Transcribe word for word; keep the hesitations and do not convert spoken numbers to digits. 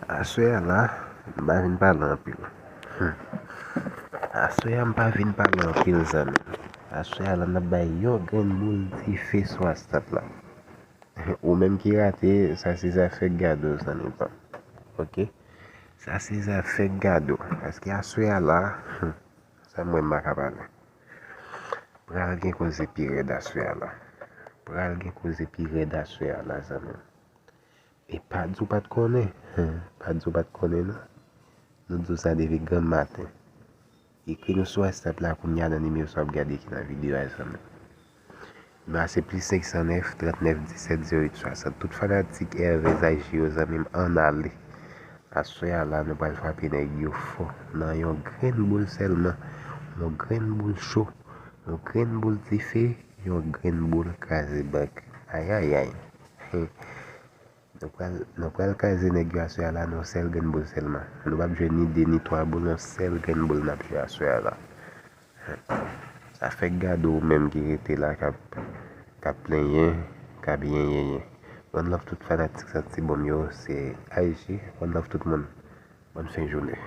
Aswè a la, m pa vin pale anpil. Hmm. Aswè a, m pa vin pale anpil, zanmi. Aswè a la, n ap bay yon grenn boul dife sou WhatsApp la. Ou menm ki rate, sa se zafè gado, zanmi pa m. Oke? Sa se zafè gado. Paske aswè a la, hmm, sa m wè m pa ka pale. Pral gen koze pi rèd aswè a la. Pral gen koze pi rèd aswè a la, zanmi. E pa di w pa t konnen. Pa di w pa t konnen, non. Nou di w sa depi granm maten. Ekri nou sou WhatsApp la kounye a nan nimewo sa w ap gade ki nan videyo a, zanmi. Nimewo a se plis senk san nèf, trant nèf, disèt, zewo uit, swasant. Tout fanatik Hervé Zaï-G yo, zanmi m, ann ale. Aswè a la, nou pral frape nèg yo fò. Nan yon grenn boul sèlman. Yon grenn boul cho. Yon grenn boul dife. Yon grenn boul kraze bank. Ayayay. Nou pral, nou pral kraze nèg yo aswè a la nan yon sèl grenn boul sèlman. Nou p ap jwe ni de ni twa boul, yon sèl grenn boul n ap jwe aswè a la. Sa fèk gade ou menm ki rete la k ap, k ap plenyen, k ap yenyenyen. One love tout fanatik Santi Bonm yo, se Zaï-G. One love tout moun. Bòn fen jounen.